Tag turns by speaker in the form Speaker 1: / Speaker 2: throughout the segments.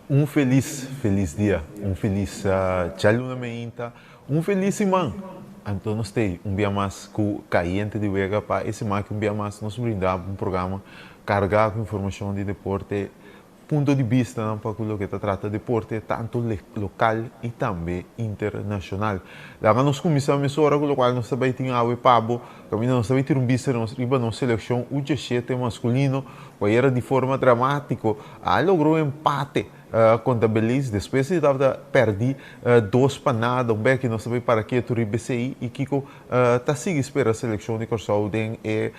Speaker 1: Un felis felis dia, un felis djaluna meinta, un felis siman. Anto nos t'ei un bia mas ku Kayente di Wega pa e siman aki un bia mas nos brinda un programa kargá ku informashon di deporte, punto di bistanan pa ku loke ta trata deporte tantu lokal i tambe internashonal. Laga nos kuminsá mesora ku lokual nos ta bai tin awe pa bo. Kaminda nos ta bai tira un bista riba nos selekshon U17 maskulino ku ayera di forma dramátiko a logra un empate kontra Belize despues di tabata pèrdí dos pa nada. Un bèki nos ta bai para ketu riba esei i kiko ta sigui spera selekshon di Kòrsou den e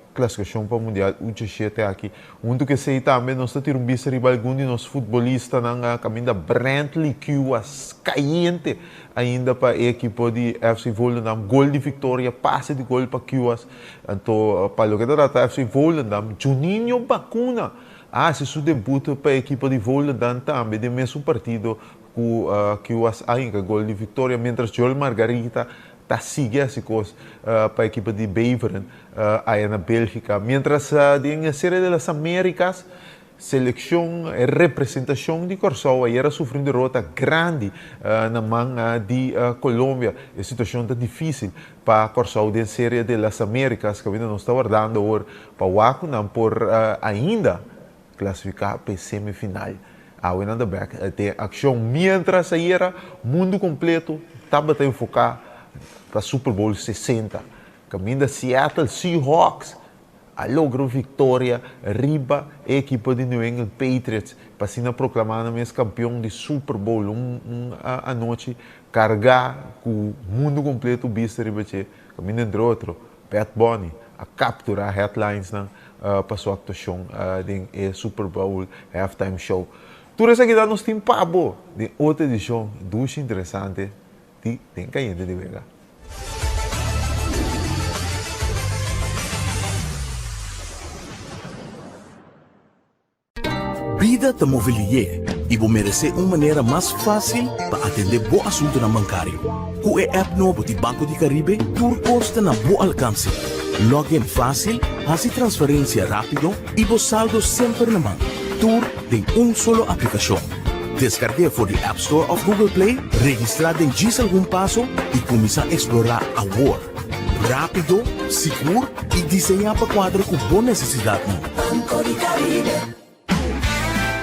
Speaker 1: Klasifikashon pa Mundial U17 aki. Huntu ku esei tambe nos ta tira un bista riba algun di nos futbolistanan kaminda Brantley Cuas kayente ainda pa e ekipo di FC Volendam. Gol di viktoria, pase di gol pa Cuas. Anto pa loke ta trata FC Volendam, Juninho Bacuna a hasi su debut pa e ekipo di Volendam tambe den mesun partido ku Cuas a hinka gol di viktoria, mientras Joel Margarita Ta sigui hasi kos pa ekipo di Beveren aya na Bélgika. Miéntras den e Serie de las Américas, selekshon, e representashon di Kòrsou ayer a sufri un derota grandi na man di Colombia. E situashon ta difísil pa Kòrsou den Serie de las Américas, kaminda nos ta wardando awor pa wak ku nan por ainda klasifiká pa e semifinal. Awe nan ta bek den akshon. Miéntras ayera mundu kompleto tabata enfoká pa Super Bowl 60, kaminda Seattle Seahawks a logra un viktoria riba e ekipo di New England Patriots pa asina proklamá nan mes kampion di Super Bowl. Un anochi kargá ku mundu kompleto bista riba dje, kaminda entre otro Bad Bunny a kapturá headlinesnan pa su aktuashon den e Super Bowl Halftime Show. Tur esaki ta nos tin pa bo den otro edishon dushi interesante di Den Kayente di Wega.
Speaker 2: Bida ta move lié i bo meresé un manera mas fásil pa atendé bo asuntunan bankario. Ku e app nobo di Banco di Caribe tur kos ta na bo alkanse. Log in fásil, hasi transferensia rápido i bo saldo semper na man. Tur den un solo aplikashon. Deskarg'é for di App Store òf Google Play, registrá den djis algun paso i kuminsá eksplorá awor. Rápido, sigur i diseñá pa kuadra ku bo nesesidatnan.
Speaker 3: Banco di Caribe.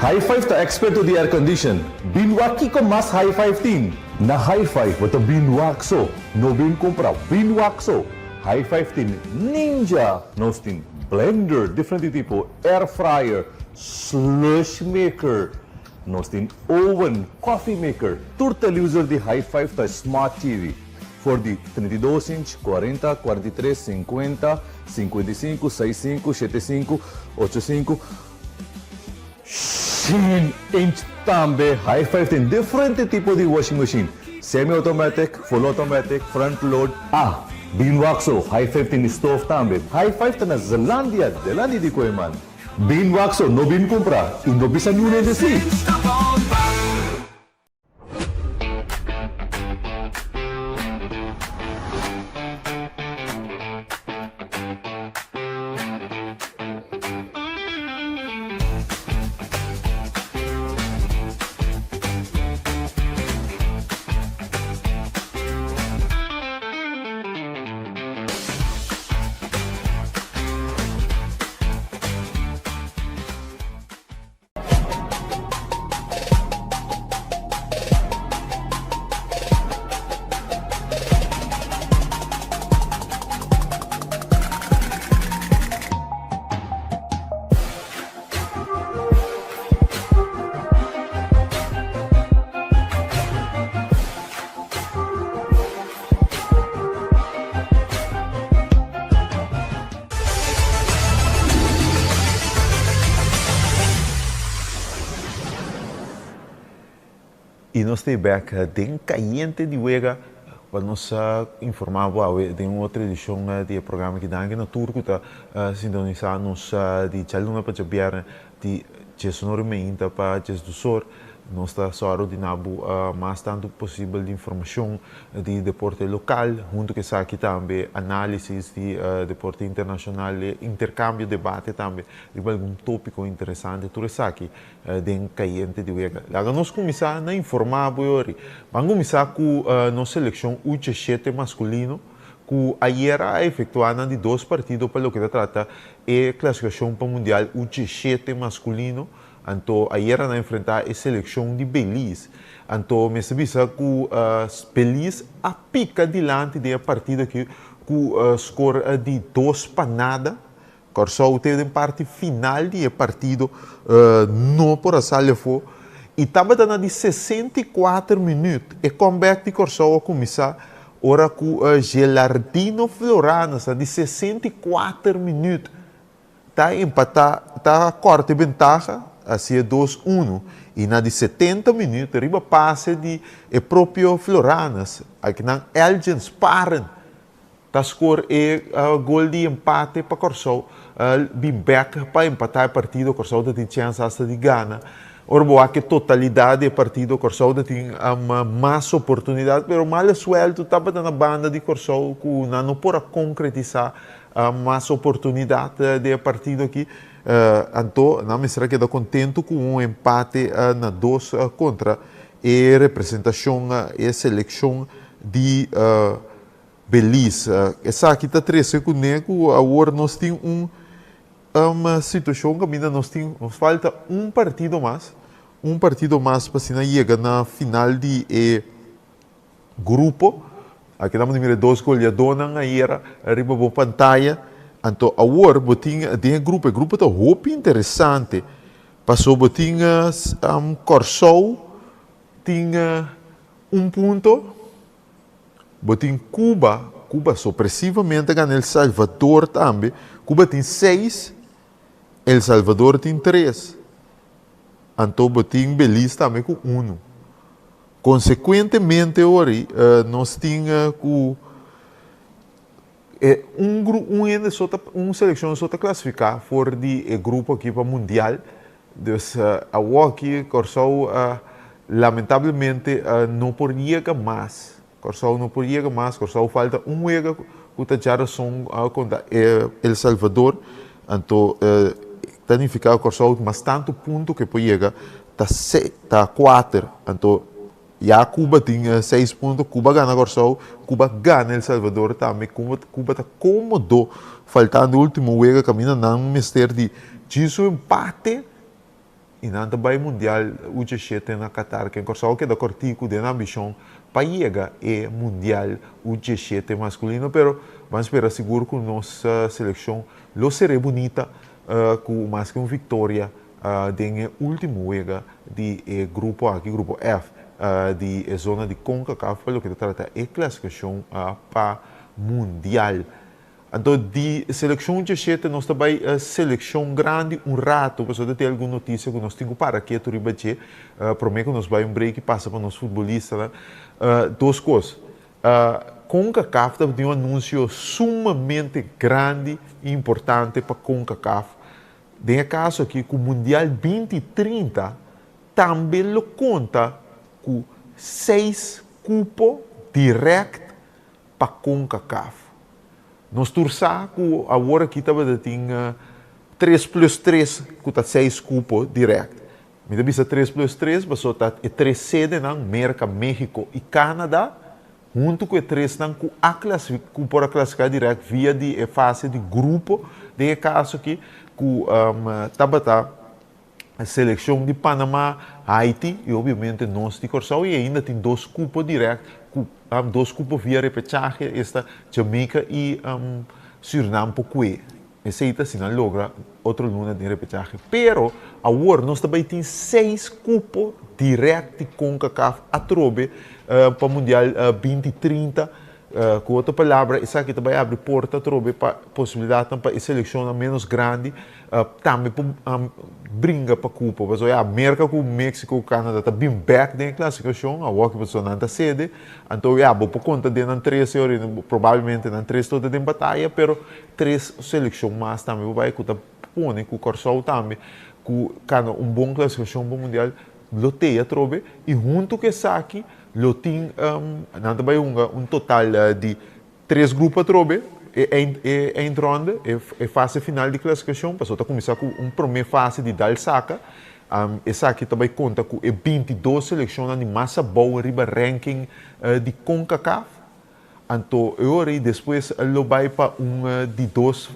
Speaker 4: High Five ta experto di air condition. Bin wak kiko mas High Five tin. Na High Five bo ta bin wak so, no bin kumpra, bin wak so. High Five tin Ninja, nos tin blender diferente tipo, air fryer, slush maker, nos tin oven, coffee maker. Tur televisor di High Five ta smart TV. For di 32 inch, 40, 43, 50, 55, 65, 75, 85, 100 inch tambe. High Five tin diferente tipo di washing machine, semi automatic, full automatic, front load. Ah, bin wak so, High Five tin stove tambe. High Five ta na Zelandia, delandi di Kooiman. Bin wak so, no bin cumpra y no bisa niun hende si.
Speaker 1: Y nos ta bek den Cayente di Wega pa nos informa bo awe den un otro edicion di e programa aki. Danki na tur cu ta sintonisa nos di djaluna pa djabierne di diesunor y meinta pa diesdusor. Nos ta sòru di na bo mas tantu posibel di informashon di deporte lokal, huntu ku esaki tambe análisis di deporte internashonal, interkambio, debate tambe riba algun tópiko interesante. Tur esaki den Kayente di Wega. Laga nos kuminsá na informá bo yori. Ban kuminsá ku nos selekshon U17 maskulino ku ayera a efektuá nan di dos partido pa loke ta trata e klasifikashon pa Mundial U17 maskulino. Anto ayera nan enfrentá e selekshon di Belize. Anto mester bisa ku Belize a pika dilanti den e partido aki ku skor di 2-0. Kòrsou te den parti final di e partido no por a sali afó i tabata na di 64 minüt e comeback di Kòrsou a kuminsá ora ku Gelardino Floranes na di 64 minüt ta empatá, ta kòrta e bentaha hasi e 2-1 i na di 70 minüt riba pase di e propio Floranes akinan Elgin Sparen ta skor e gol di empate pa Kòrsou bin bèk pa empatá e partido. Kòrsou ta tin chèns asta di gana. Ora bo wak e totalidat di e partido Kòrsou ta tin mas oportunidat pero mala suèltu tabata na banda di Kòrsou ku nan no por a konkretisá mas oportunidat den e partido aki. Anto nan mester a keda kontentu ku un empate na dos kontra e representashon, e selekshon di Belize. Esaki ta trese kuné ku awor nos tin un situashon kaminda nos tin, nos falta un partido mas, un partido mas pa asina yega na final di e grupo. Aki nan bo ta mira e dos goleadónan ayera riba bo pantaya. Anto awor bo tin den e grupo, e grupo ta hopi interesante pasobra bo tin Kòrsou tin un punto. Bo tin Cuba, Cuba sorpresivamente a gana El Salvador tambe. Cuba tin seis, El Salvador tin tres. Anto bo tin Belize tambe ku unu. Konsekuentemente ori nos tin ku e un gru un hende so ta un selekshon so ta klasifiká for di e grupo aki pa mundial. Dus awoki Kòrsou lamentablemente no por yega mas. Kòrsou no por yega mas. Kòrsou falta un wega ku ta djarason kontra El Salvador. Anto ta nifiká ku Kòrsou mas tantu punto ku e por yega ta ta kuater. Anto Ya Cuba tin seis punto, Cuba gana Kòrsou, Cuba gana El Salvador tambe, Cuba Cuba ta kómodo faltando último wega kaminda nan mester di djis un empate i nan ta bai mundial U17 na Qatar. Ken Kòrsou a keda kòrtiku den ambishon pa yega e mundial U17 maskulino pero ban spera sigur ku nos selekshon lo ser'é bunita ku maske un viktoria Den e ultimo wega di e grupo aki, grupo F, di e zona di Concacaf pa loke ta trata e klasifikashon pa Mundial. Anto di selekshon djeshete nos ta bai selekshon grandi un rato pasobra ta tin algun notisia ku nos tin ku para ketu riba dje promé ku nos bai un break i pasa pa nos futbolistanan. Dos kos, Concacaf ta tin un anunsio sumamente grandi i importante pa Concacaf. Den e kaso aki ku Mundial 2030 tambe lo konta ku seis kupo dirèkt pa Concacaf. Nos tur sa ku awor aki tabata tin tres plus tres ku ta seis kupo dirèkt. Mi ta bisa tres plus tres pasobra ta e tres sedenan, Merka, México i Canada, Huntu ku e tresnan ku a ku por a klasifiká dirèkt via di e fase di grupo, den e kaso aki ku tabata selekshon di Panamá, Haiti i obiamente nos di Kòrsou i ainda tin dos kupo dirèkt ku dos kupo via repechahe esta Jamaica i Surinam por kue. Esei ta si nan logra otro luna den repechahe. Pero awor nos ta bai tin seis cupo direct di Concacaf atrobe pa Mundial 2030. Cu otro palabra esaki ta bai abri porta atrobe pa posibilidadnan pa e seleccionnan menos grandi tambe por bringa pa cupo. Pasobra ya Merca cu Mexico cu Canada ta bin bek den e clasificacion awor ki pasobra nan ta sede. Anto ya bo por conta den nan tres e ora probablemente nan tres lo ta den bataya pero Tres selekshon mas tambe por bai ku ta pone ku Kòrsou tambe ku kana un bon klasifikashon pa mundial. lo tei atrobe i huntu ku esaki lo tin nan ta bai hunga un total di tres grupo atrobe e eind e eindronde e fase final di klasifikashon pasobra ta kuminsá ku un promé fase di dal saka esaki ta bai konta ku e 22 selekshonnan di mas abou riba ranking di Concacaf anto e ora ei despues lo bai pa un di dos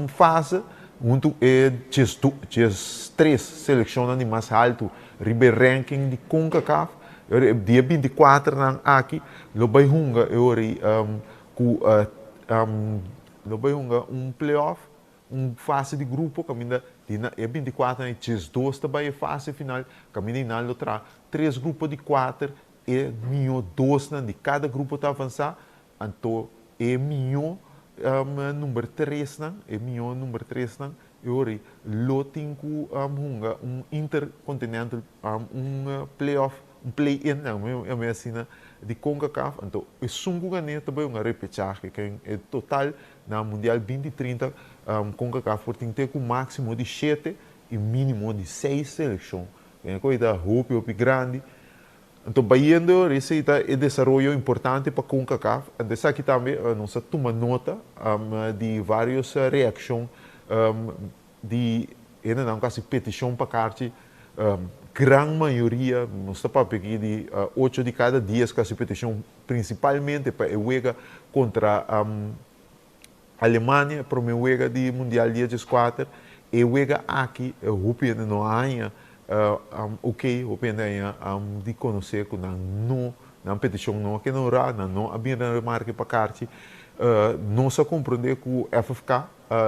Speaker 1: fase huntu e 13 selekshonnan di mas haltu riba e ranking di Concacaf. E ora e dia 24 nan aki lo bai hunga e ora ei ku lo bai hunga un playoff, un fase di grupo kaminda di na e 24 nan e 12 ta bai e fase final kaminda nan lo traha tres grupo di kuater e mihó dosnan di kada grupo ta avansá Anto e mihó number tresnan, e mihó number tresnan e ora ei lo tin ku hunga un intercontinental, un playoff, un play-in, mi asina, di Concacaf. Anto esun ku gané ta bai hunga repechahe, ken e total na Mundial binti 30 Concacaf por tin te ku máksimo di shete i mínimo di seis selekshon. E kos ei ta hopi hopi grandi. Anto bayendo esei ta e desaroyo importante pa Concacaf. Anto esaki tambe nos a tuma nota di varios reaccion di hendenan cu a haci peticion pa carchi. Gran mayoria, nos ta papia aki di ocho di cada dies cu a haci peticion principalmente pa e wega contra Alemania, e prome wega di Mundial dia 14. E wega aki hopi hende no a haña ok, hopi hende a haña di konosé ku nan no, nan petishon no a keda honrá, nan no a bira na remarke pa karchi. Nos a komprondé ku FFK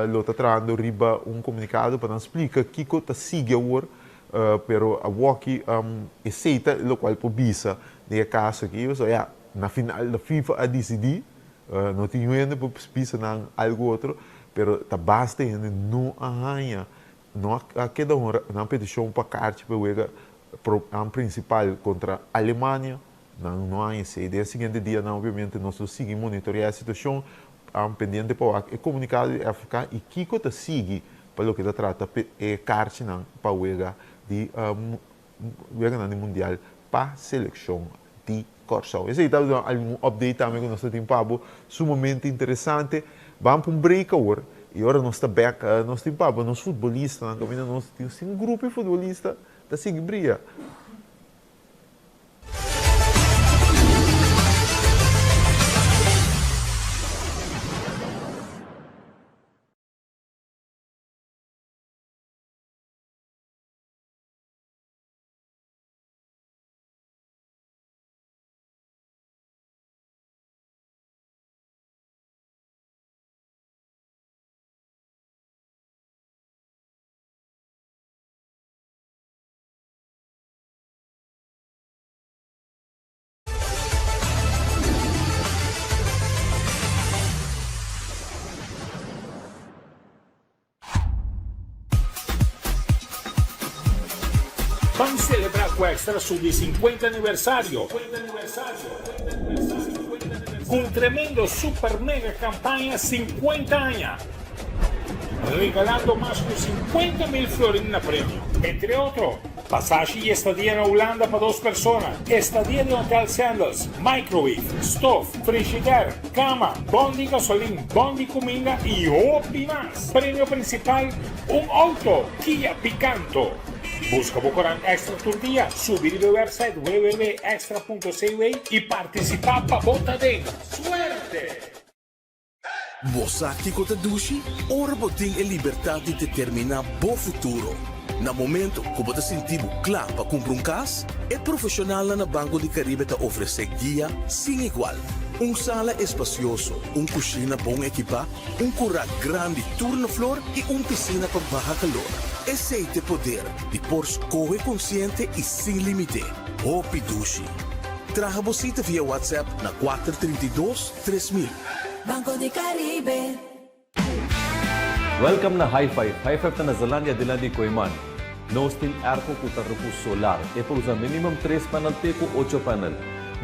Speaker 1: lo ta trahando riba un komunikado pa nan splika kiko ta sigui awor, pero awoki esei ta lokual por bisa den e kaso aki. Pasobra ya, na final FIFA a disidí. No tin un hende por bisa nan algu otro, pero ta basta hende no a haña, no a keda honra nan petishon pa karchi pa e wega prinsipal kontra Alemania, nan no a haña esei. Den e siguiente dianan obviamente nos lo sigui monitorea e situashon, pendiente pa wak e komunikado di FK i kiko ta sigui pa loke ta trata e karchinan pa wega di weganan di mundial pa selekshon di Kòrsou. Esei ta algun update tambe ku nos ta tin pa bo sumamente interesante. Ban pa un break awor i ora nos ta bek nos tin pa bo nos futbolistanan kaminda nos tin un grupo di futbolista ta sigui bria.
Speaker 3: Ban celebra cu Extra su di 50 aniversario cu un tremendo super mega campaña 50 aña, regalando mas cu 50 mil florin na premio. Entre otro, Pasashi y estadia na Hulanda pa dos persona, estadia den Hotel Sandals, microwave, stof, frishider, cama, bon di gasolin, bon di cuminda y hopi mas. Premio principal, un auto Kia Picanto. Busca bo corant Extra tur dia, subi riba e website www.extra.cw y participa pa bo ta den. Suerte!
Speaker 2: Bo sa kiko ta dushi? Ora bo tin e libertat di determiná bo futuro. Na momento ku bo ta sinti bo kla pa kumpra un kas, e profeshonalnan na Banco di Caribe ta ofresé guia sin igual. Un sala espasioso, un kushina bon ekipá, un kurá grandi tur na flor i un pisina pa baha kalor. Esei t'e poder di por skohe konsiente i sin límite. Hopi dushi! Traha bo sita via WhatsApp na 432 3000.
Speaker 5: Banco di Caribe.
Speaker 4: Welcome na High Five. High Five ta na Zelandia dilanti di Kooiman. Nos tin airco cu ta rupu solar. E por usa minimum tres panel te cu ocho panel.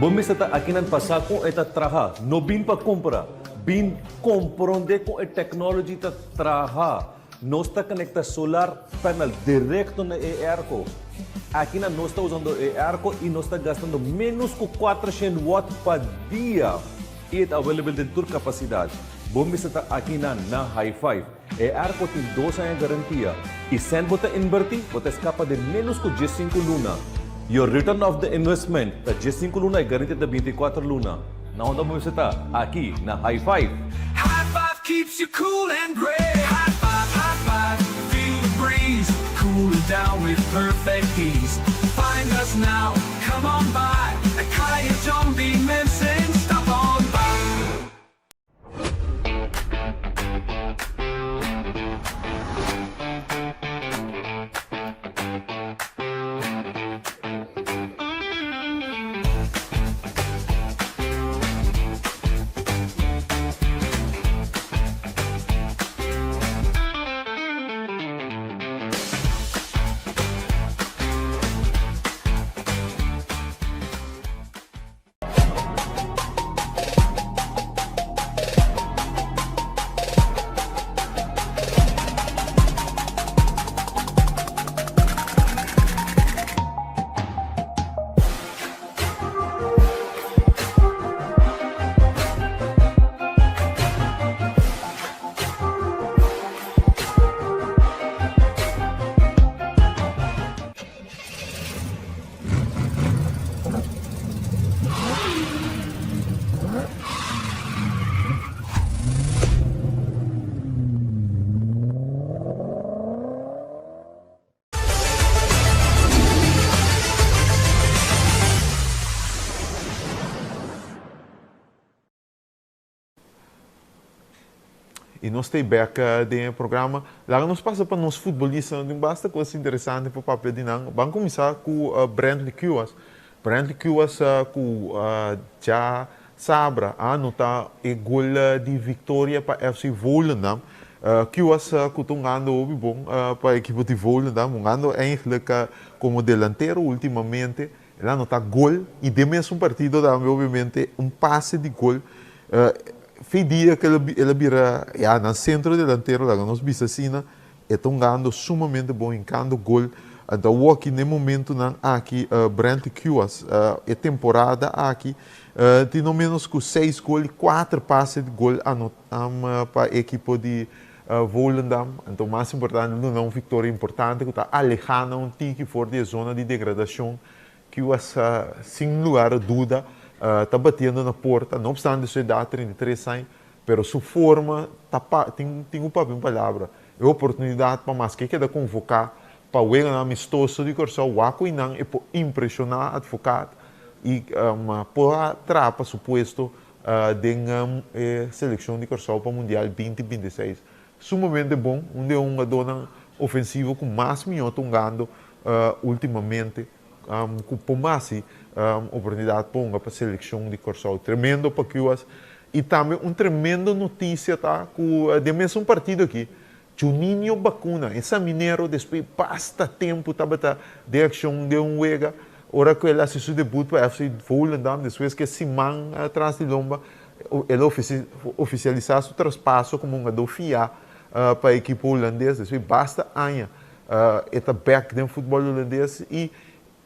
Speaker 4: Bo mester ta akinan pa sa con e ta traha. No bin pa cumpra. Bin compronde con e technology ta traha. Nos ta conecta solar panel directo na e airco. Akinan nos ta usando e airco y nos ta gastando menos cu 400 watt pa dia. Y e ta available den tur capacidad. Bo mester ta akinan na High Five. E airco tin dos aña garantia y cent bo ta inverti bo ta escapa den menos cu 15 luna. Your return of the investment ta 15 luna y garantia ta 24 luna. Na unda bo mester ta? Aki na High Five!
Speaker 6: High Five keeps you cool and great. High Five, High Five, feel the breeze. Cool it down with perfect ease. Find us now, come on by. At Kaya John B. Mensen, stop on by.
Speaker 1: Y nos ta bek den e programa. Laga nos pasa pa nos futbolistanan. Tin basta cos interesante pa papia di nan. Ban cuminsa cu Brandley Kuwas. Brandley Kuwas cu djasabra a anota e gol di victoria pa FC Volendam. Kuwas cu ta hungando hopi bon pa ekipo di Volendam. Hungando eigenlijk como delantero ultimamente. El a anota gol y den mesun partido tambe obviamente un pase di gol. Fe dia cu el a bira ya nan centro delantero laga nos bisa asina, e ta hungando sumamente bon hincando gol. Anto awoki n'e momentonan aki Brently Kuwas e temporada aki tin no menos cu seis gol y cuater pase di gol anota pa e ekipo di Volendam. Anto mas importante lo duna un victoria importante cu ta aleha nan un tiki for di e zona di degradacion cu a sin lugar a duda ta batiendo na porta, no obstante su edad, 33 aña, pero su forma ta pa tin tin cu papia un palabra. E oportunidad pa maske keda convoca pa weganan amistoso di Corsou, wak cu nan e por impresiona Advocaat y por a trapa su puesto den e seleccion di Corsou pa Mundial 2026. Sumamente bon, un di e hungadónan ofensivo ku mas mihó ta hungando ultimamente, ku por masi oportunidat pa hunga pa selekshon di Kòrsou. Tremendo pa Cuas. I tambe un tremendo notisia ta ku den mesun partido aki, Juninho Bacuna, e saminero despues basta tempu tabata den akshon den un wega, ora ku el hasi su debut pa FC Volendam despues ku e siman tras di lomba El a ofisialisá su traspaso komo hungadó fiá pa e ekipo hulandes. Despues basta aña e ta bèk den futbòl hulandes i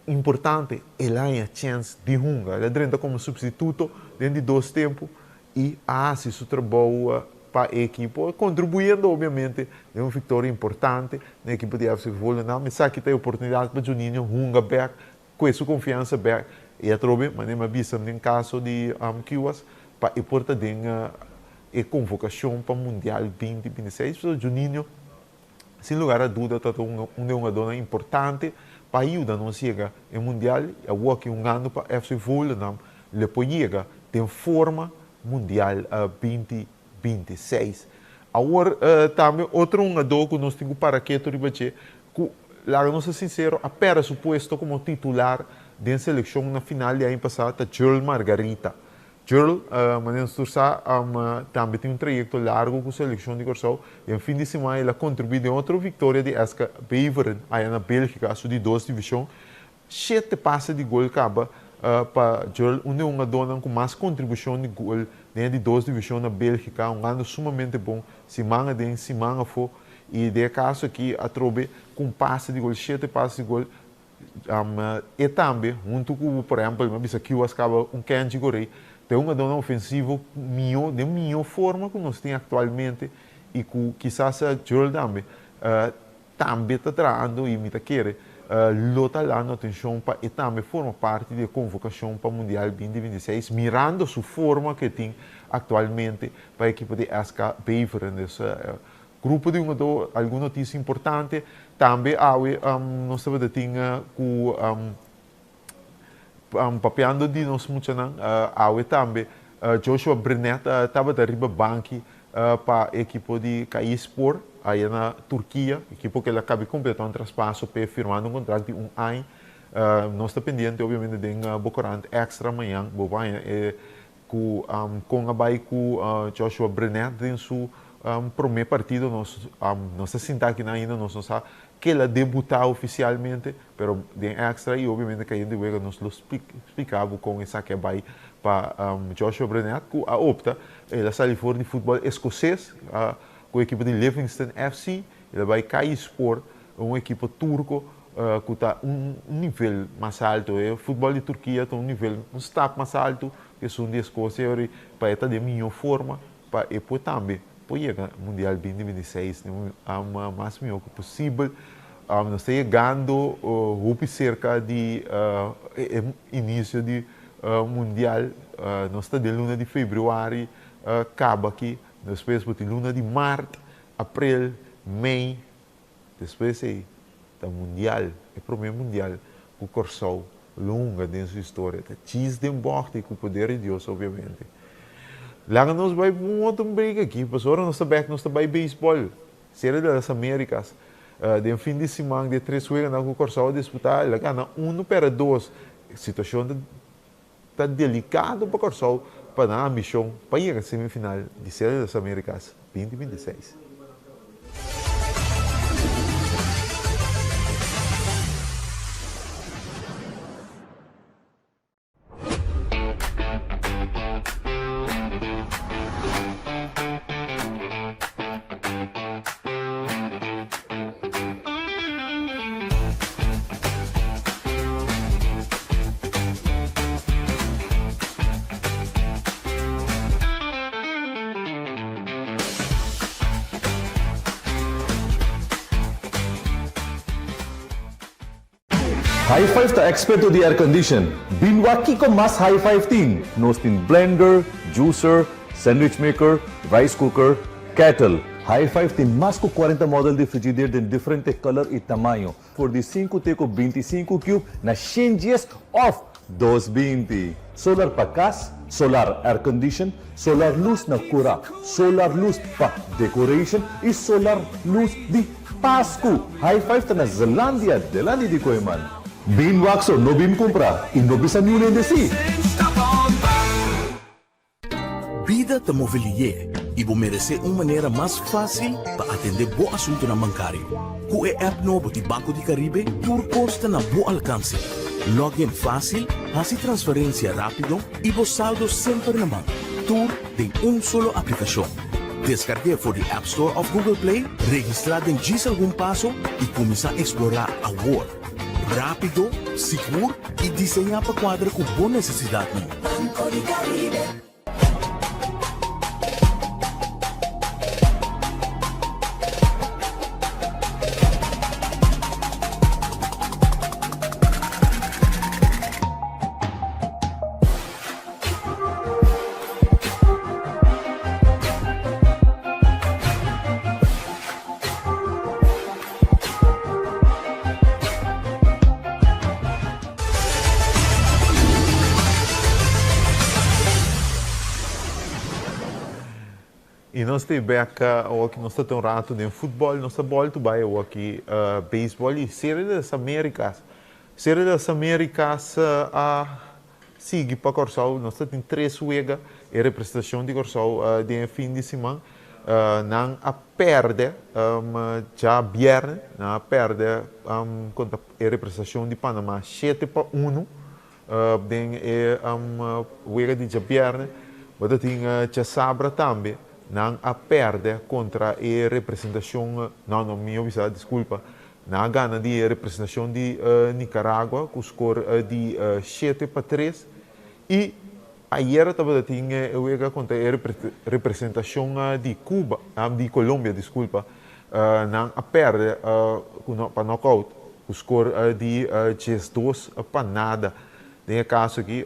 Speaker 1: importante el a haña chèns di hunga. El a drenta komo supstituto den di dos tempu i a hasi su trabou pa e ekipo, kontribuyendo obiamente den un viktoria importante na e ekipo di FC Volendam. Esaki ta e oportunidat pa Juninho hunga bèk Kue su konfiansa bèk i atrobe, manera mi a bisa den kaso di Cuas, pa e por ta den e konvokashon pa Mundial 2026. Pasobra Juninho, sin lugar a duda, ta un di e hungadónan importante pa yuda nos yega e Mundial i awor aki hungando pa FC Volendam lo por yega den forma Mundial 2026. Awor tambe otro hungadó ku nos tin ku para ketu riba dje ku, laga nos ta sinsero, a pèrdè su puesto komo titular den selekshon na final di aña pasá ta Jearl Margaritha. Jearl, manera nos tur sa, tambe tin un trayekto largu ku selekshon di Kòrsou. Den fin di siman el a kontribuí den otro viktoria di SK Beveren aya na Bélgika, su di dos divishon. Shete pase di gol kaba pa Jearl, un di e hungadónan ku mas kontribushon di gol den e di dos divishon na Bélgika, hungando sumamente bon siman aden, siman afó. I den e kaso aki atrobe ku un pase di gol, shete pase di gol, e tambe huntu ku por ehèmpel mi a bisa Kiwas kaba un Kenji Gorré ta e hungadónan ofensivo mihó den mihó forma ku nos tin aktualmente i ku kisas Joel tambe tambe ta trahando i mi ta kere lo ta dando atenshon pa e tambe forma parti di e konvokashon pa Mundial binti 26 mirando su forma ku e tin aktualmente pa e ekipo di SK Beveren. Dus grupo di hungadó algun notisia importante tambe awe nos tabata tin ku papiando di nos muchanan awe tambe Joshua Brenet tabata riba banki pa e ekipo di Kayserispor aya na Turkia, ekipo ku el a kabi kompletá un traspaso p'e firmando un kontrakt di un aña. Nos ta pendiente obviamente den bo korant Extra mañan bo por haña e ku kon a bai ku Joshua Brenet den su promé partido. Nos nos ta sinta akinan ainda nos no sa ke el a debutá ofisialmente pero den Extra i obviamente Cayente Wega nos lo splika bo kon esaki a bai pa Joshua Brenet ku a opta el a sali for di futbòl eskoses ku e ekipo di Livingston FC el a bai Kayserispor un ekipo turko ku ta un nivel mas alto. E futbòl di Turkia ta un nivel un stap mas alto ku esun di Eskosia i pa e ta den mihó forma pa e por tambe por yega Mundial 2026 den un mas mihó ku posibel. Nos ta yegando hopi serka di e inisio di Mundial. Nos ta den luna di febrüari kaba aki, despues bo tin luna di mart, aprel, mei. Despues ei ta mundial, e promé mundial ku Kòrsou lo hunga den su historia. Ta chis den bògt i ku poder di Dios obviamente. Laga nos bai pa un otro break aki, pasobra ora nos ta bèk nos ta bai beisbòl, Serie de las Americas. Den fin di siman di e tres weganan ku Kòrsou a disputá, el a gana unu pèrdè dos. Situashon ta ta delikado pa Kòrsou pa nan ambishon pa yega semifinal di Serie de las Americas 2026.
Speaker 4: High Five ta experto di air condition. Bin wak kiko mas High Five tin. Nos tin blender, juicer, sandwich maker, rice cooker, kettle. High Five tin mas ku cuarenta model di frigider den diferente color y tamaño. For di sinku te ku 25 cube na 110 òf 220. Solar pa kas, solar air condition, solar lus na kura, solar lus pa decoration i solar lus di Pasku. High Five ta na Zelandia, delanti di Kooiman. Bin wak so, no bin kumpra i no bisa niun hende si.
Speaker 2: Bida ta move lié i bo meresé un manera mas fásil pa atendé bo asuntunan bankario. Ku e app nobo di Banco di Caribe tur kos ta na bo alkanse. Log in fásil, hasi transferensia rápido i bo saldo semper na man. Tur den un solo aplikashon. Deskarg'é for di App Store òf Google Play, registrá den djis algun paso i kuminsá eksplorá awor. Rápido, sigur i diseñá pa kuadra ku bo nesesidatnan.
Speaker 5: Banco di Caribe.
Speaker 1: Y nos ta bek awoki, nos ta tin un rato den futbol, nos ta bolto bai awoki beisbol y Serie de las Americas. Serie de las Americas a sigui pa Kòrsou, nos ta tin tres wega e representashon di Kòrsou den e fin di siman. Nan a pèrdè djabièrnè, nan a pèrdè kontra e representashon di Panama shete pa unu den e wega di djabièrnè. Bo ta tin djasabra tambe. Nan a pèrdè kontra e representashon, no, no, mi a bisa, diskulpa, nan a gana di e representashon di Nicaragua ku skor di 7-3 i ayera tabata tin e wega kontra e representashon di Cuba, di Colombia, diskulpa, nan a pèrdè ku pa nòkout ku skor di 12-0. Den e kaso aki,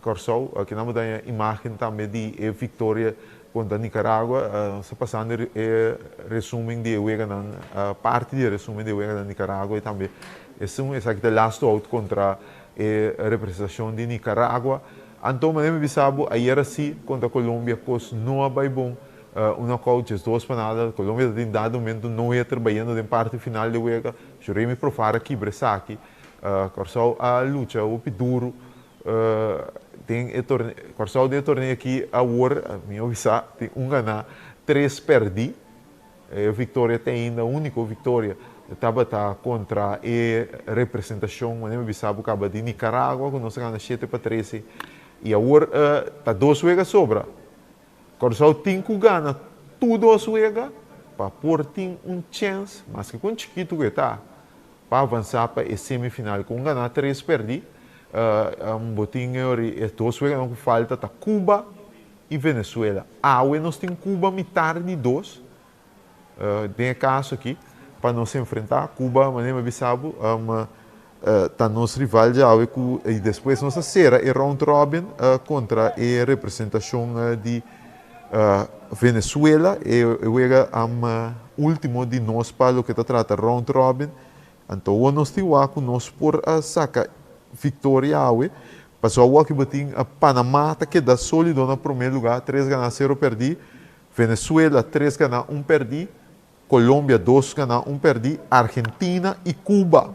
Speaker 1: Kòrsou, aki nan bo ta haña imágen tambe di e viktoria kontra Nicaragua. Nos ta pasando e resumen di e weganan, parti di e resumen di e weganan Nicaragua i tambe esun, esaki ta e lastu out kontra e representashon di Nicaragua. Anto manera mi bisa bo, ayera si kontra Colombia kos no a bai bon, un knockout 12 pa nada. Colombia ta tin dado momento no hitter bayendo den parti final di e wega. Juremi Profar a kibra esaki. Kòrsou a lucha hopi duru den e torneo. Kòrsou den e torneo aki awor, mi a bisa, tin un ganá, tres pèrdí. E viktoria te ainda, úniko viktoria tabata kontra e representashon, manera mi bisa bo kaba, di Nicaragua ku nos a gana 7-13. I awor ta dos wega sobra. Kòrsou tin ku gana tur dos wega pa por tin un chèns, maske kon chikitu ku e ta, pa avansá pa e semifinal. Ku un ganá tres pèrdí, bo tin e dos weganan ku falta ta Cuba i Venezuela. Awe nos tin Cuba mitar di dos, den e kaso aki, pa nos enfrentá Cuba, manera mi a bisa bo, ta nos rival djawe ku i despues nos a sera e round robin kontra e representashon di Venezuela, e wega ultimo di nos pa loke ta trata round robin. Anto awor nos tin wak ku nos por a saka viktoria awe, pasobra awor aki bo tin Panama ta keda solido na prome luga, tres gana sero perdi, Venezuela tres gana un perdi, Colombia dos gana un perdi, Argentina y Cuba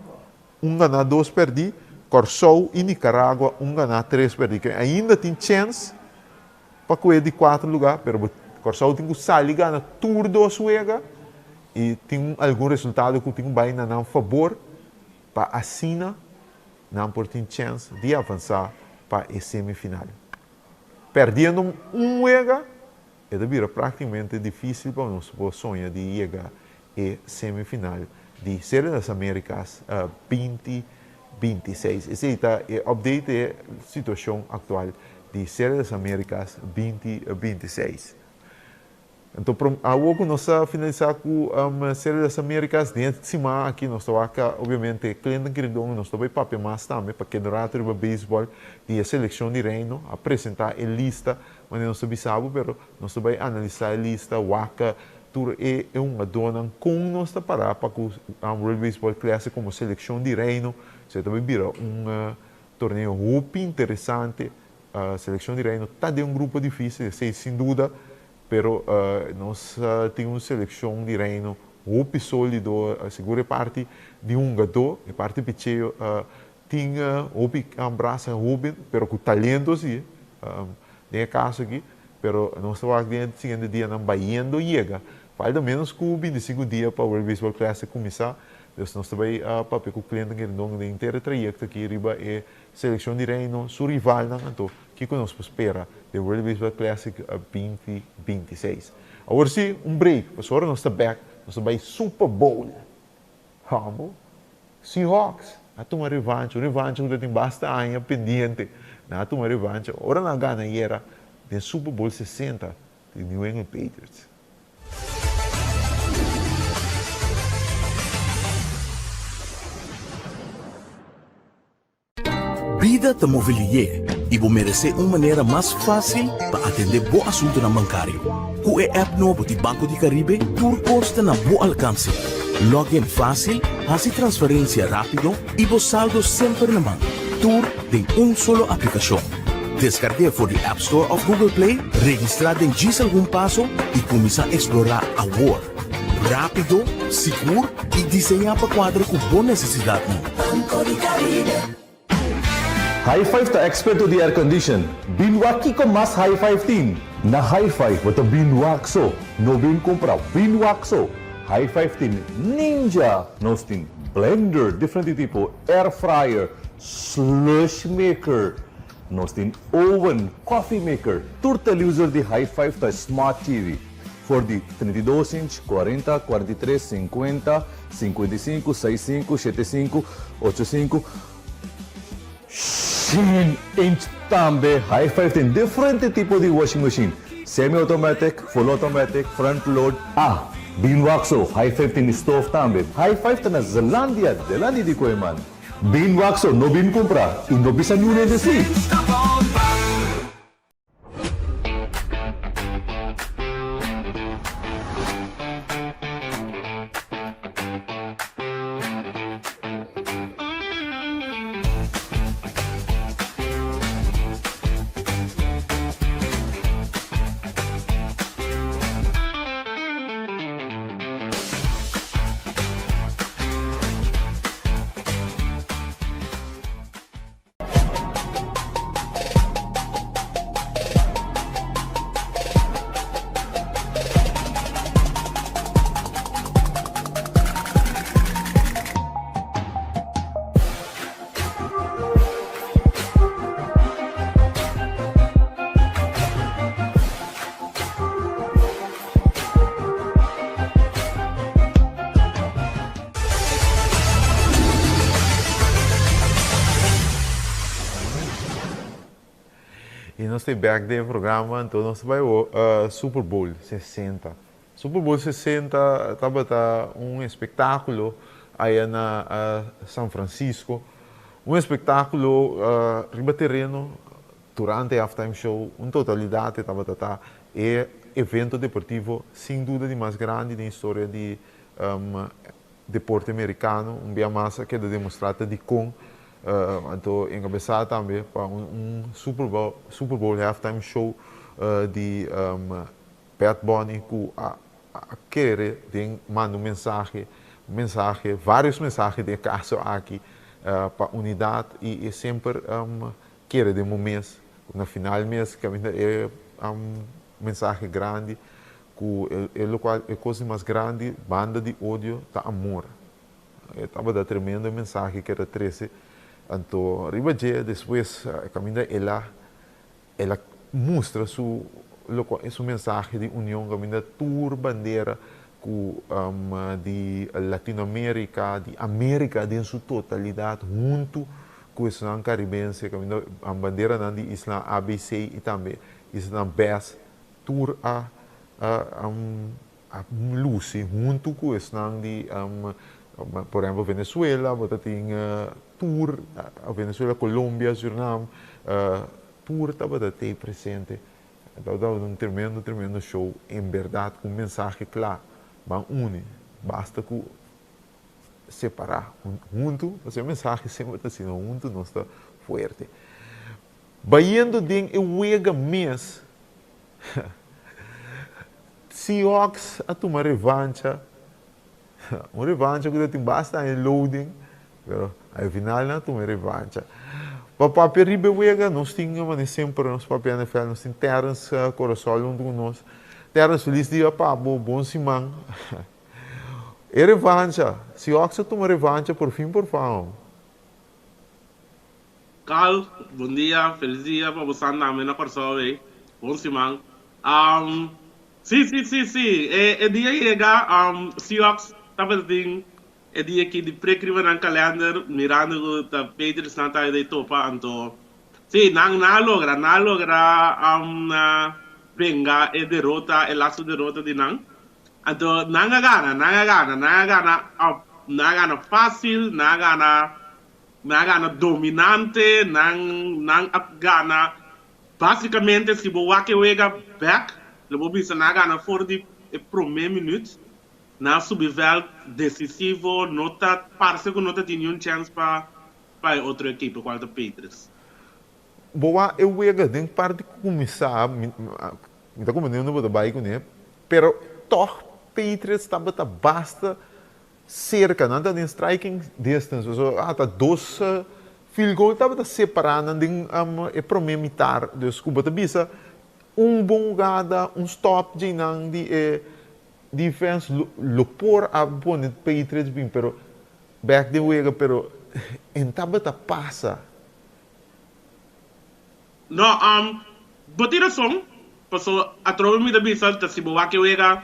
Speaker 1: un gana dos perdi, Corsou y Nicaragua un gana tres perdi. Ke ainda tin chens pa koe di cuatro lugar, pero bo Corsou tin cu sali gana tur dos wega y tin algun resultado cu tin cu bay na nan fabor pa asina nan por tin chens di avansa pa e semifinal. Perdiendo un wega e ta bira práktikamente difísil pa nos por soña di yega e semifinal di Serie das Américas 2026. Esei ta e update e situashon aktual di Serie das Américas 2026. Anto awor ku nos a finalisá ku Serie das Américas, den e siman aki nos ta wak obviamente Clinton Quiridon i nos ta bai papia mas tambe pa keda rato riba beisbòl di e selekshon di Reino. A presentá e lista manera nos ta bisa bo, pero nos ta bai analisá e lista, wak tur e hungadónan kon nos ta pará pa ku World Baseball Classic komo selekshon di Reino. Esei ta bai bira un torneo hopi interesante. Selekshon di Reino ta den un grupo difísil, esei sin duda, pero nos tin un selekshon di Reino hopi sólido, sigur e parti di hungadó, e parti picheo tin hopi brasa hóben, pero ku talento si, den e kaso aki, pero nos ta wak den e siguiente dianan bayendo yega. Falta ménos ku 25 dia pa World Baseball Classic kuminsá, dus nos ta bai papia ku Clinton Gerindongo den henter e trayekto aki riba e Selekshon di Reino su rivalnan anto kiko nos por spera den World Baseball Classic 2026? Awor si, un break, pasobra nos ta bek, nos ta bai Super Bowl. Hòmber, Seahawks a tuma revancha, un revancha ku ta tin basta aña pendiente. Nan a tuma revancha ora nan a gana ayera den Super Bowl 60 di New England Patriots.
Speaker 2: Bida ta move lié i bo meresé un manera mas fásil pa atendé bo asuntunan bankario. Ku e app nobo di Banco di Caribe tur kos ta na bo alkanse. Log in fásil, hasi transferensia rápido i bo saldo semper na man. Tur den un solo aplikashon. Deskarg'é for di App Store òf Google Play, registrá den djis algun paso i kuminsá eksplorá awor. Rápido, sigur i diseñá pa kuadra ku bo nesesidatnan.
Speaker 5: Banco di Caribe.
Speaker 4: High Five ta experto di air condition. Bin wak kiko mas High Five tin. Na High Five bo ta bin wak so, no bin kumpra, bin wak so. High Five tin Ninja, nos tin blender diferente tipo, air fryer, slush maker, nos tin oven, coffee maker, tur televisor di High Five ta smart TV. For di 32 inch, 40, 43, 50, 55, 65, 75, 85, 100 inch tambe. High Five tin diferente tipo di washing machine, semi-automatic, full automatic, front load. Ah, bin wak so, High Five tin stove tambe. High Five ta na Zelandia, delanti di Kooyman. Bin wak so, no bin kumpra i no bisa niun hende si.
Speaker 6: Stop on by.
Speaker 1: Y nos ta back den programa, anto nos ta bai uh, Super Bowl 60. Super Bowl 60 tabata un espectáculo aya na uh, San Francisco. Un espectáculo uh, riba tereno durante halftime show, un totalidad tabata ta e evento deportivo sin duda di mas grandi den historia di deporte americano. Un bia mas a keda demostra di con anto encabesa tambe pa un Super Bowl halftime show di Bad Bunny cu a kere den manda un mensahe, varios mensahe den caso aki pa unidad y semper kere den momento na final mes cu e mensahe grandi cu e locual e cos mas grandi banda di odio ta amor. E tabata tremendo mensahe cu el a trece. Anto riba dje despues caminda el a mustra su mensahe di union, caminda tur bandera cu di Latinoamerica, di America den su totalidad, hunto cu isla Caribense, caminda bandera di isla ABC y tambe isla BES, tur a luci hunto cu isla di, por ehempel, Venezuela, bo tin tur Venezuela, Colombia, Suriname, tur tabata presente. Tabata un tremendo, tremendo show, en berdad, cu un mensahe cla. Ban uni, basta cu separa. Hunto, e mensahe semper ta asina, hunto nos ta fuerte. Bayendo den e wega mes, Seahawks a tuma revancha, un revancha cu tin basta aña loading, pero al final nan a tuma revancha. Pa papia riba e wega, nos tin, semper nos papia NFL, nos tin Terence Corasol hunto cu nos. Terence, feliz dia pa bo, bon siman. E revancha, Seahawks a tuma revancha por fin por fin.
Speaker 7: Carl, bon dia, feliz dia pa bo tambe na Corsou, eh. Bon siman. Si. E dia a yega, Seahawks tabata tin e dia aki di prek riba nan calendar, mirando cu ta Patriots nan ta di topa, anto si, nan a logra, nan a logra venga e derota, e laatste derota di nan. Anto nan a gana, nan a gana, nan a gana, nan a gana facil, nan a gana, nan a gana dominante, nan a gana basicamente, si bo wak e wega back, lo bo bisa nan a gana for di e prome minuut, nan a subi veld decisivo, no ta parce cu no ta tin un chance pa e otro ekipo, cual ta Patriots.
Speaker 1: Boa e wega den parti cuminsa, mi ta comprendiendo bo ta bay cune, pero toch Patriots tabata basta cerca, nan ta den striking distance, so ta dos field goal tabata separa nan den e prome mitar, dus cu bo ta bisa un bon jugada, un stop di nan di e defense lo por a pone Patriots bin, pero back den wega, pero e tabata pasa.
Speaker 7: No, bo tin rason. Paso atrobe mi ta bisa ta si bo wak e wega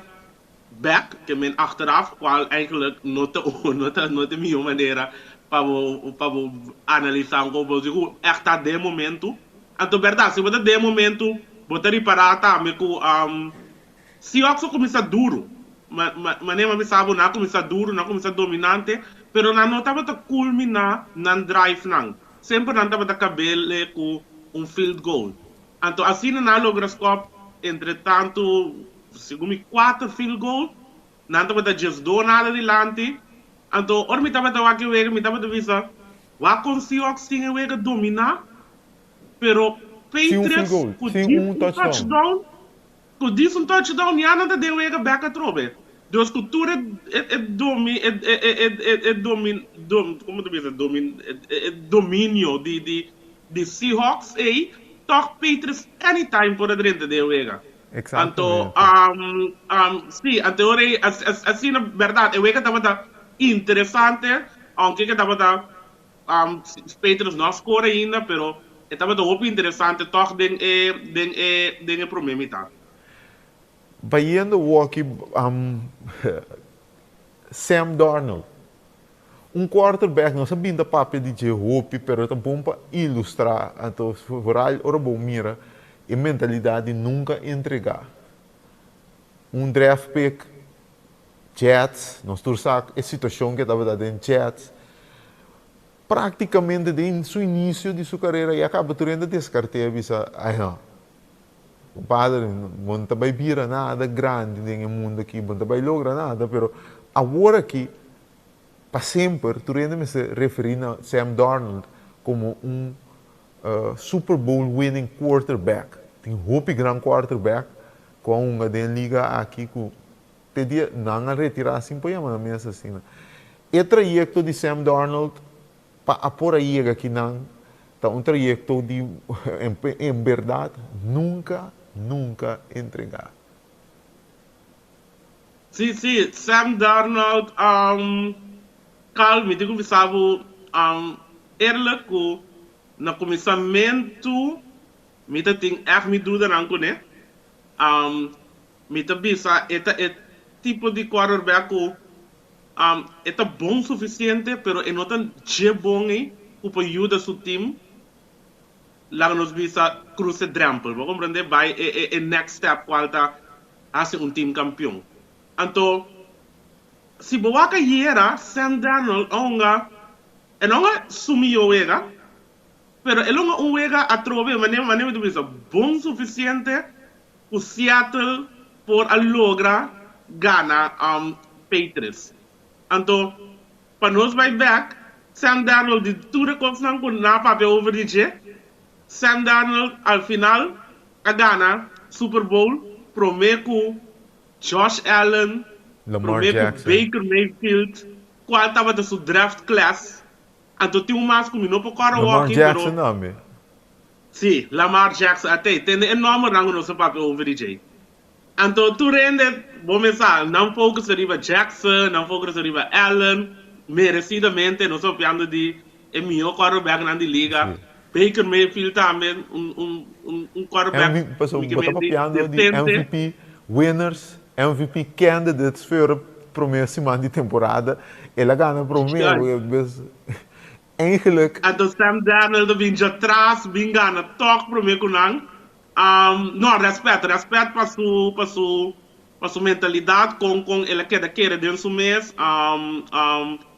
Speaker 7: bek, ke men achteraf, cual eigenlijk no ta no ta no ta e miho manera pa bo pa bo analisa un cos, bo di cu echt ta den momento. Anto berdad si bo ta den momento bo ta ripara tambe cu Seahawks a cuminsa duro, ma ma manera mi a bisa bo nan a cuminsa duro, nan a cuminsa dominante, pero nan no tabata culmina nan drive nan, semper nan tabata cabele cu un field goal. Anto asina nan a logra skop entre tantu segun mi kuater field goal, nan tabata 12 nada dilanti. Anto ora mi tabata wak e wega mi tabata bisa wak kon Seahawks tin e wega dominá pero
Speaker 1: Sin un field
Speaker 7: Patriots
Speaker 1: goal,
Speaker 7: ku
Speaker 1: sin
Speaker 7: djis
Speaker 1: un
Speaker 7: un
Speaker 1: touchdown.
Speaker 7: touchdown ku djis un touchdown ya nan ta den wega bek atrobe. Dus ku tur e e domi e e e e domin dom komo ta bisa domin e dominio di di Di Seahawks ey toch Patriots anytime por a drenta den wega. Anto
Speaker 1: Exactamente.
Speaker 7: si, anto ora ey asina berdad e wega tabata interesante aunke ke tabata Patriots no a score ainda pero e tabata hopi interesante toch den e den e den e prome mitad.
Speaker 1: Bayendo woki Sam Darnold. Un quarterback nos a bin ta papia di dje hopi pero ta bon pa ilustra anto vooral ora bo mira e mentalidad di nunca entrega. Un draft pick Jets, nos tur sa e situacion ke tabata den Jets, practicamente den su inicio di su carera ya caba tur hende a descarte a bisa ay no compadre bo no ta bay bira nada grandi den e mundo aki bo no ta bay logra nada pero awor aki Pa semper tur hende mester referí na Sam Darnold komo un Super Bowl winning quarterback. Tin hopi gran quarterback ku a hunga den liga aki ku te dia nan a retirá sin por yama nan mes asina. E trayekto di Sam Darnold pa a por a yega akinan ta un trayekto di en bèrdat nunka, nunka entregá.
Speaker 7: Sí, sí, Sam Darnold, Carl, mi tin ku bisa bo eerlijk ku na kuminsamentu mi ta tin ègt mi dudanan kuné. Mi ta bisa e ta e tipo di quarterback ku e ta bon sufisiente pero e no ta dje bon ei ku por yuda su team laga nos bisa cruza e drempel, bo comprende? Bai e next step cual ta haci un team campeon. Anto si bo wak ayera Sam Darnold a hunga, e no hunga su miyo wega, pero el hunga un wega atrobe manera manera mi ta bisa bon suficiente cu Seattle por a logra gana Patriots. Anto Pa nos bai bek, Sam Darnold di tur e kosnan ku nan a papia over di dje, Sam Darnold al final a gana Super Bowl promé ku Josh Allen,
Speaker 1: Lamar
Speaker 7: promé ku
Speaker 1: Jackson.
Speaker 7: Baker Mayfield, kual tabata su draft class. Anto tin un mas ku mi no por kòrda
Speaker 1: Lamar
Speaker 7: wòki, pero
Speaker 1: Jackson tambe.
Speaker 7: sí, Lamar Jackson a tei. Tende e nòmbernan ku nos a papia over di dje. Anto tur hende, bo mes sa, nan focus riba Jackson, nan focus riba Allen, merecidamente, nos ta papiando di e miho quarterbacknan di liga,
Speaker 1: Sí.
Speaker 7: Baker Mayfield tambe, un un un un quarterback
Speaker 1: MV, paso
Speaker 7: mi ke
Speaker 1: bo ta
Speaker 7: men di
Speaker 1: papiando di
Speaker 7: decente.
Speaker 1: MVP winners, MVP candidates for e prome siman di temporada, el a gana prome,
Speaker 7: Juist.
Speaker 1: bes eigenlijk.
Speaker 7: Anto Sam Darnold a bin djatras, bin gana tok prome ku nan. No, rèspèt, rèspèt pa su, pa su, pa su mentalidat, kon, kon el a keda kere den su mes,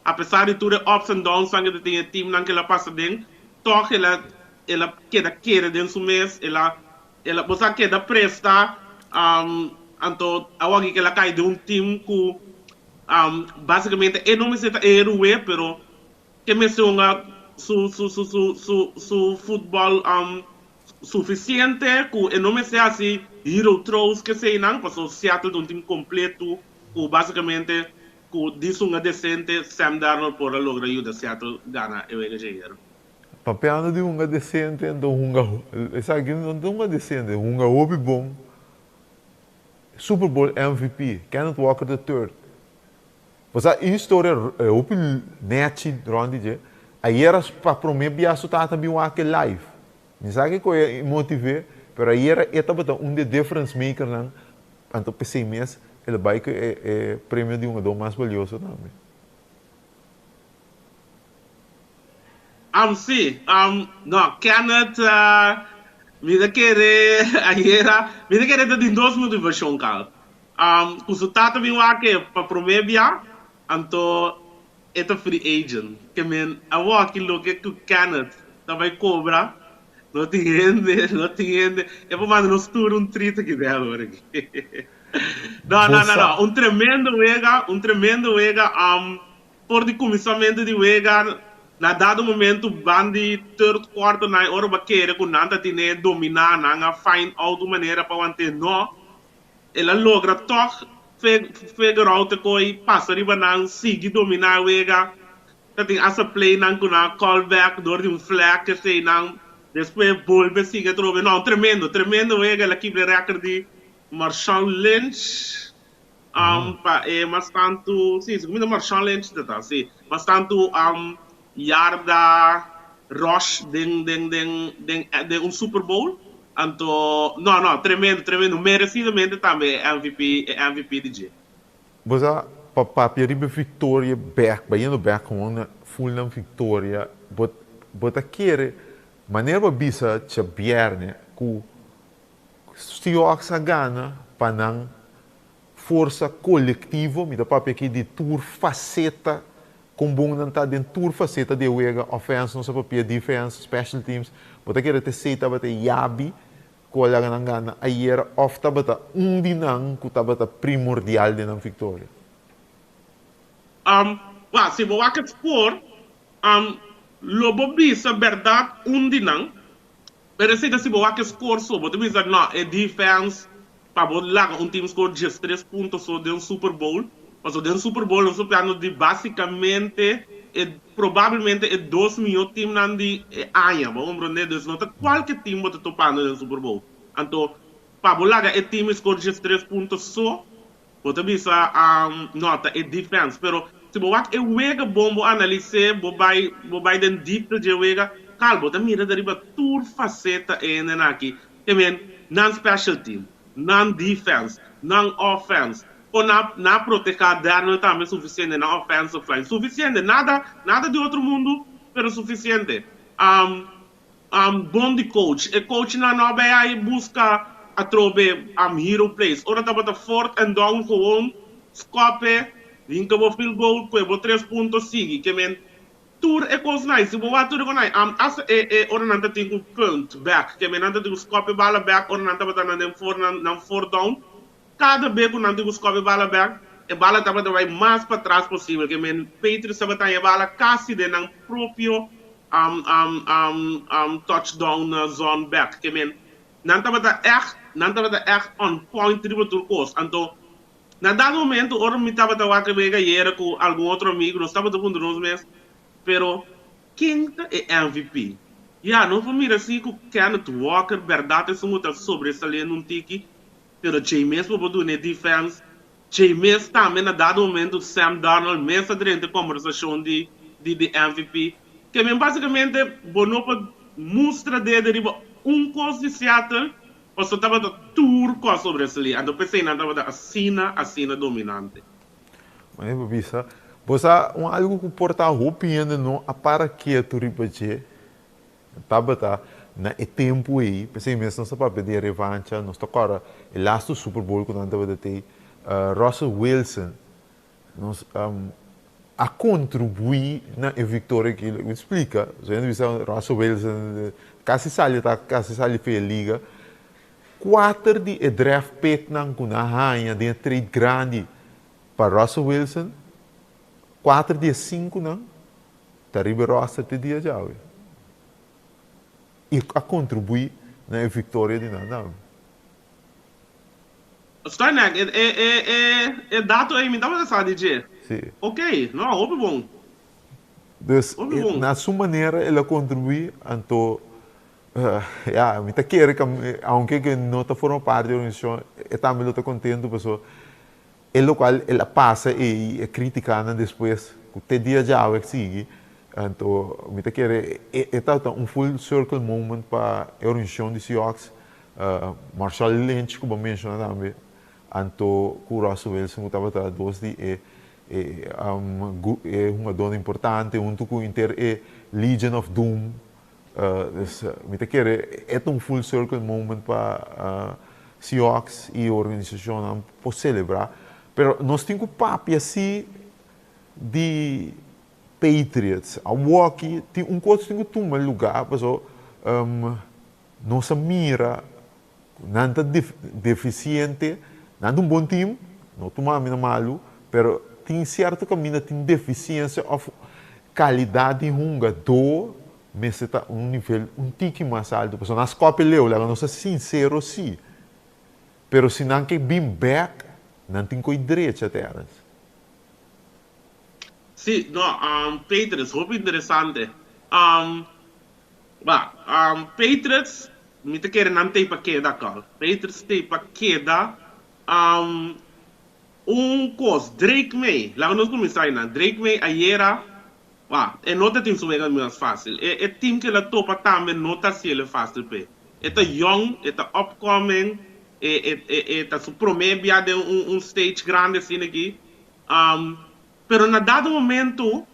Speaker 7: apesar di tur e ups and downs-nan ke ta tin e teamnan ke el a pasa den, tòg el a, el a keda kere den su mes, el a, el a, bo sa keda presta, anto awor ke el a kai den un team ku, básikamente e no mester ta e héroe, pero ke mester hunga su, su, su, su, su, su futbòl, Suficiente cu e no mester haci hero throws keseynan paso Seattle ta un team completo cu basicamente cu disunga decente Sam Darnold por a logra yuda Seattle gana e wega djayer.
Speaker 1: Papiando di hunga decente anto hunga esaki no ta hunga decente hunga hopi bon Super Bowl MVP Kenneth Walker the third Bo sa e historia hopi nechi rond di dje. Ayera pa prome bia su tata bin wak e live. Mi sa kiko e motive, Pero ayera e tabata un di e difference makernan, anto p'esei mes el a bai ku e e premio di hungadó mas balioso tambe.
Speaker 7: Am sí, am no, Kenneth, mi ta kere ayera, mi ta kere ta tin dos motivashon kal. Am ku su tata bin wak e pa promé bia, anto e ta free agent. Ke men awoki loke ku Kenneth ta bai kobra, no tin hende, no tin hende. E por manda nos tur un treat aki den awor aki. No, no, no, no, un tremendo wega, un tremendo wega. Am For di kuminsamentu di wega, na dado momentu ban di third quarter nan e ora bo a kere ku nan ta tine dominá, nan a find out un manera pa want'é. No, el a logra tòg figure out e koi, pasa riba nan, sigui dominá e wega. Ta tin asta playnan ku nan a call back dor di un flag eseinan, despues bolbe sigui atrobe. No, un tremendo, tremendo wega, el a kibra e record di Marshawn Lynch. Um, pa e mas tantu, sí, si kuminda Marshawn Lynch ta ta, sí, mas tantu um, yarda rush den, den, den, den, den un Super Bowl. Anto, no, no, tremendo, tremendo. Merecidamente tambe e MVP, e MVP di dje.
Speaker 1: Bo sa, pa papia riba e victoria bek, bayendo bek gewoon na full nan victoria, bo, bo ta kere, manera bo a bisa djabierne ku Seahawks a gana pa nan forsa kolektivo, mi ta papia aki di tur faseta, kon bon nan ta den tur faseta di e wega, offense nos a papia, defense, special teams, bo ta kere t'esei tabata e yabi ku a laga nan gana ayera òf tabata un di nan ku tabata primordial den nan viktoria?
Speaker 7: Wak, si bo wak e score, lo bo bisa bèrdat un di nan, Pero esei ta si bo wak e score so, bo ta bisa no, e defense pa bo laga un team score diestres punto so den Super Bowl, pasobra den Super Bowl nos ta hablando di basicamente e probablemente e dos mihó teamnan di e aña, bo a comprende? Dus no ta cualke team bo ta topando den Super Bowl. Anto pa bo laga e team score diestres punto so, Bo ta bisa, No, ta e defense. Pero si bo wak e wega bon, bo analis'é, bo bai bo bai den diepte dje wega, kal bo ta mira ta riba tur faceta e hendenan aki. Te men, nan special team, nan defense, nan offense, kon nan nan a protehá Darnold tambe suficiente, nan offensive line suficiente, nada nada di otro mundu, pero suficiente. Bon di coach. E coachnan no a bay ay busca atrobe hero plays. Ora tabata fourth and down gewoon scope, hinca bo field goal, cue bo tres punto sigui. Ke men tur e cosnan ay, si bo wak tur e cosnan ay, hasta e e ora nan ta tin cu punt back, ke men nan ta tin cu scope bala back ora nan tabata nan den four nan nan fourth down, cada be cu nan tin cu scope bala back, e bala tabata bay mas patras posibel. Ke men Patriots tabata haña e bala casi den nan propio touchdown zone bek. Ke men, nan tabata ègt, nan tabata ègt on point riba tur kos. Anto, na dado momento, ora mi tabata wak e wega ayera ku algun otro amigu, nos tabata puntra nos mes, pero ken ta e MVP? Ya, nos por mira si ku Kenneth Walker bèrdat esun ku ta sobresaliendo un tiki, pero djei mes bo por duna e defense Djei mes tambe na dado momento Sam Darnold mes a drenta e kombersashon di di di MVP. Ke men basikamente bo no por mustra dede riba un kos di Seattle pasobra tabata tur kos sobresalí. Anto p'esei nan tabata asina asina dominante.
Speaker 1: Manera bo bisa, bo sa un algu ku por ta hopi hende no a para ketu riba dje. Tabata na e tempu ei, p'esei mes nos ta papia di e revancha, nos ta kòrda e lastu Super Bowl ku nan tabata tei, Russell Wilson nos a kontribuí na e viktoria aki. Mi splika, so hende bisa Russell Wilson kasi sali ta kasi sali for e liga. Kuater di e draft picknan ku nan haña den e trade grandi pa Russell Wilson, kuater di e sinkunan Ta riba e roster te dia djawe i a kontribuí na e viktoria di nan tambe.
Speaker 7: Stuynek, e e e e e dato ei mi tabata sa di dje.
Speaker 1: Sí.
Speaker 7: Ok, no, hopi bon.
Speaker 1: Dus,
Speaker 7: Hopi bon.
Speaker 1: na su manera el a kontribuí, anto, ya, mi ta kere ku, aunke ku e no ta forma parti di e organisashon, e tambe lo ta kontentu pasobra E lokual el a pasa ei, e kritikanan despues ku te dia djawe a sigui, anto mi ta kere e tabata un full circle moment pa e organisashon di Seahawks. Marshawn Lynch ku bo menshoná tambe, anto ku Russell Wilson ku tabata dos di e e e hungadónan importante huntu ku henter e Legion of Doom. Dus mi ta kere e ta un full circle moment pa Seahawks i organisashonnan por selebrá. Pero nos tin ku papia si di Patriots. Awoki tin un kos tin ku tuma lugá paso nos a mira ku nan ta defisiente, nan ta un bon team, no tuma mi na malu, pero tin sierto kaminda tin defisiensia òf kalidat di hungadó mester ta un nivel un tiki mas altu. Pasobra nan skòp e leu, laga nos ta sinsero si, pero si nan ke bin bèk nan tin ku e drecha, Terence.
Speaker 7: Sí, no, Patriots, hopi interesante. Ba, Patriots, mi ta kere nan tei pa keda, Carl. Patriots tei pa keda. Un kos, Drake Maye, laga nos kuminsá einan. Drake Maye ayera, ba, e no ta tin su wega mas fásil. E e team ku el a topa tambe no ta hasiel e fásil p'e. E ta yong, e ta upcoming, e e e e ta su promé bia den un un stage grandi asina aki. Pero na dado momento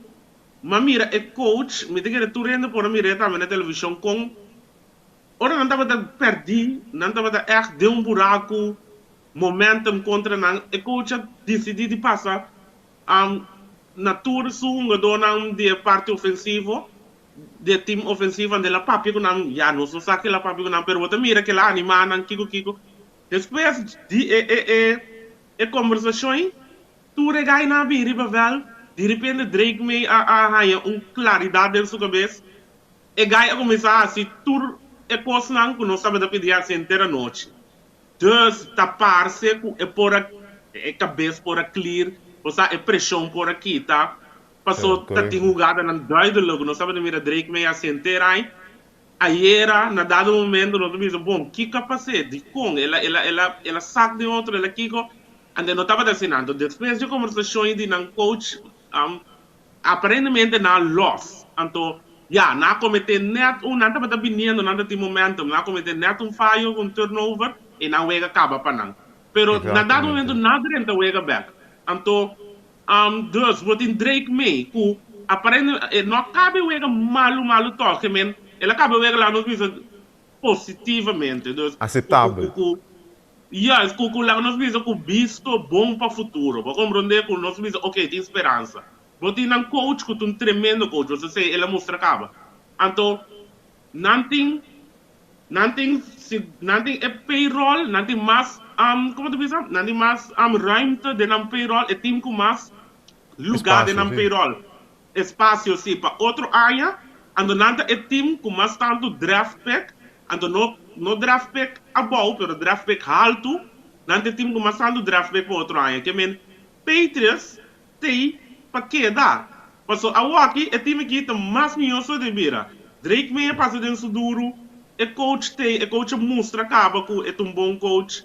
Speaker 7: m'a mira e coach, mi ta kere tur hende por a mir'é tambe na televishon kon ora nan tabata pèrdí, nan tabata ègt den un buraku, momentum kontra nan, e coach a disidí di pasa na tur su hungadónan di e parti ofensivo, di e team ofensivo, anto el a papia ku nan, ya nos no sa ke el a papia ku nan, pero bo ta mira ke el a animá nan kiko kiko. Despues di e e e e kombersashon Tur e gainan a bin riba vèlt, diripente Drake Maye a a haña un klaridat den su kabes. E gai a kuminsá hasi tur e kosnan ku nos tabata pidi hasi henter anochi. Dus ta parse ku e por a e kabes por a clear, osea e preshon por a kita, paso ta tin hugadanan duidelijk ku nos tabata mira Drake Maye hasi henter ai. Ayera, na dado momento nos a bisa, bon, kiko a pas'é? Dikon? El a, el a, el a, el a sak den otro, el a kiko? Anto no tabata asina. Anto despues dje kombersashon di nan coach, aparentemente nan a los. Anto, ya, nan a kometé nèt un, nan tabata biniendo, nan ta tin momentum, nan a kometé nèt un fayo, un turnover, i nan wega kaba pa nan. Pero na dado momento nan a drenta wega bèk. Anto, Dus, bo tin Drake Maye ku aparentemente e no a kaba e wega malu malu tòg, ke men el a kaba e wega laga nos bisa positivamente. Dus,
Speaker 1: Aseptabel.
Speaker 7: ku ku juist, ku ku laga nos bisa ku bisto bon pa futuro. Bo a komprondé ku nos bisa oke tin speransa. Bo tin nan coach ku ta un tremendo coach, bo sa esei el a mustra kaba. Anto nan tin Nan tin si nan tin e payroll, nan tin mas como ta bisa? Nan tin mas ruimte den nan payroll, e team cu mas lugar den
Speaker 1: Espacio,
Speaker 7: nan
Speaker 1: sí.
Speaker 7: payroll, espacio si, pa otro aña, anto nan ta e team cu mas tanto draft pick, anto no no draft pick abou, pero draft pick halto, nan ta e team cu mas tanto draft pick pa otro aña, ke men Patriots T'ei pa keda. Paso awoki e team aki ta mas mihó so di bira. Drake Maye a pasa den su duru, e coach t'ei, e coach a mustra kaba ku e ta un bon coach.